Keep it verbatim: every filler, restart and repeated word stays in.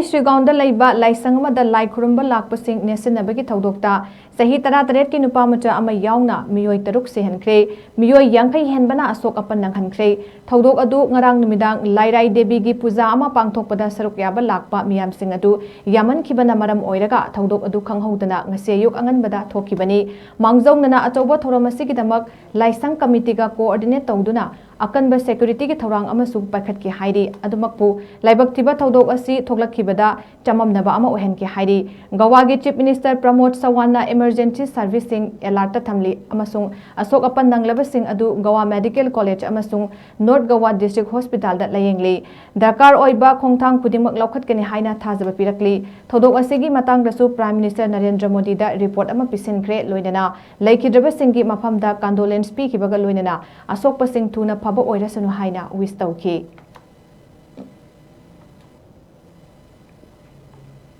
ꯁ꯭ꯔꯤꯒꯥꯎꯟꯗ ꯂꯩꯕ ꯂꯥꯏꯁꯪ ꯑꯃꯗ ꯂꯥꯏ ꯈꯨꯔꯨꯝꯕ ꯂꯥꯛꯄꯁꯤꯡ ꯅꯦꯠꯁꯤꯟꯅꯕꯒꯤ ꯊꯧꯗꯣꯛꯇ ꯆꯍꯤ ꯇꯔꯥꯇꯔꯦꯠꯀꯤ ꯅꯨꯄꯥ ꯃꯆꯥ ꯑꯃ ꯌꯥꯎꯅ ꯃꯤꯑꯣꯏ ꯇꯔꯨꯛ ꯁꯤꯍꯟꯈ꯭ꯔꯦ꯫ ꯃꯤꯑꯣꯏ ꯌꯥꯡꯈꯩ ꯍꯦꯟꯕꯅ ꯑꯁꯣꯛ ꯑꯄꯟ ꯅꯪꯍꯟꯈ꯭ꯔꯦ꯫ ꯊꯧꯗꯣꯛ ꯑꯗꯨ ꯉꯔꯥꯡ ꯅꯨꯃꯤꯗꯥꯡ ꯂꯥꯏꯔꯥꯏ ꯗꯦꯕꯤꯒꯤ ꯄꯨꯖꯥ ꯑꯃ ꯄꯥꯡꯊꯣꯛꯄꯗ ꯁꯔꯨꯛ ꯌꯥꯕ ꯂꯥꯛꯄ ꯃꯤꯌꯥꯝꯁꯤꯡ ꯑꯗꯨ ꯌꯥꯝꯃꯟꯈꯤꯕꯅ ꯃꯔꯝ ꯑꯣꯏꯔꯒ ꯊꯧꯗꯣꯛ ꯑꯗꯨ ꯈꯪꯍꯧꯗꯅ ꯉꯁꯤ ꯑꯌꯨꯛ ꯑꯉꯟꯕꯗ ꯊꯣꯛꯈꯤꯕꯅꯤ꯫ ꯃꯥꯡꯖꯧꯅꯅ ꯑꯆꯧꯕ ꯊꯧꯔꯝ ꯑꯁꯤꯒꯤꯗꯃꯛ ꯂꯥꯏꯁꯪ ꯀꯃꯤꯇꯤꯒ ꯀꯣꯑꯣꯔꯗꯤꯅꯦꯠ ꯇꯧꯗꯨꯅ ꯑꯀꯟꯕ ꯁꯦꯀ꯭ꯌꯨꯔꯤꯇꯤꯒꯤ ꯊꯧꯔꯥꯡ ꯑꯃꯁꯨ ꯄꯥꯏꯈꯠꯈꯤ ꯍꯥꯏꯔꯤ꯫ ꯑꯗꯨꯃꯛꯄꯨ ꯂꯥꯏꯕꯛ ꯊꯤꯕ ꯊꯧꯗꯣꯛ ꯑꯁꯤ ꯊꯣꯛꯂꯛꯈꯤꯕꯗ ꯆꯃꯝꯅꯕ ꯑꯃ ꯑꯣꯏꯍꯟꯈꯤ ꯍꯥꯏꯔꯤ꯫ ꯒꯋꯥꯒꯤ ꯆꯤꯐ ꯃꯤꯅꯤꯁꯇꯔ ꯄ꯭ꯔꯃꯣꯗ ꯁꯋꯥꯟꯅ ꯏꯃꯔꯖꯦꯟꯁꯤ ꯁꯔꯚꯤꯁꯁꯤꯡ ꯑꯦꯂꯥꯔꯠꯇ ꯊꯝꯂꯤ ꯑꯃꯁꯨꯡ ꯑꯁꯣꯛ ꯑꯄꯟ ꯅꯪꯂꯕꯁꯤꯡ ꯑꯗꯨ ꯒꯋꯥ ꯃꯦꯗꯤꯀꯦꯜ ꯀꯣꯂꯦꯖ ꯑꯃꯁꯨꯡ ꯅꯣꯔꯠ ꯒꯋꯥ ꯗꯤꯁꯇ꯭ꯔꯤꯛ ꯍꯣꯁꯄꯤꯇꯥꯜꯗ ꯂꯥꯌꯦꯡꯂꯤ꯫ ꯗꯔꯀꯥꯔ ꯑꯣꯏꯕ ꯈꯣꯡꯊꯥꯡ ꯈꯨꯗꯤꯡꯃꯛ ꯂꯧꯈꯠꯀꯅꯤ ꯍꯥꯏꯅ ꯊꯥꯖꯕ ꯄꯤꯔꯛꯂꯤ꯫ ꯊꯧꯗꯣꯛ ꯑꯁꯤꯒꯤ ꯃꯇꯥꯡꯗꯁꯨ ꯄ꯭ꯔꯥꯏꯝ ꯃꯤꯅꯤꯁꯇꯔ ꯅꯔꯦꯟꯗ꯭ꯔ ꯃꯣꯗꯤꯗ ꯔꯤꯄꯣꯔꯠ ꯑꯃ ꯄꯤꯁꯤꯟꯈ꯭ꯔꯦ꯫ ꯂꯣꯏꯅꯅ ꯂꯩꯈꯤꯗ꯭ꯔꯕꯁꯤꯡꯒꯤ ꯃꯐꯝꯗ ꯀꯟꯗꯣꯂꯦꯟꯁ ꯄꯤꯈꯤꯕꯒ ꯂꯣꯏꯅꯅ ꯑꯁꯣꯛꯄꯁꯤꯡ ꯊꯨꯅ ꯐꯕ ꯑꯣꯏꯔꯁꯅꯨ ꯍꯥꯏꯅ ꯋꯤꯁ ꯇꯧꯈꯤ꯫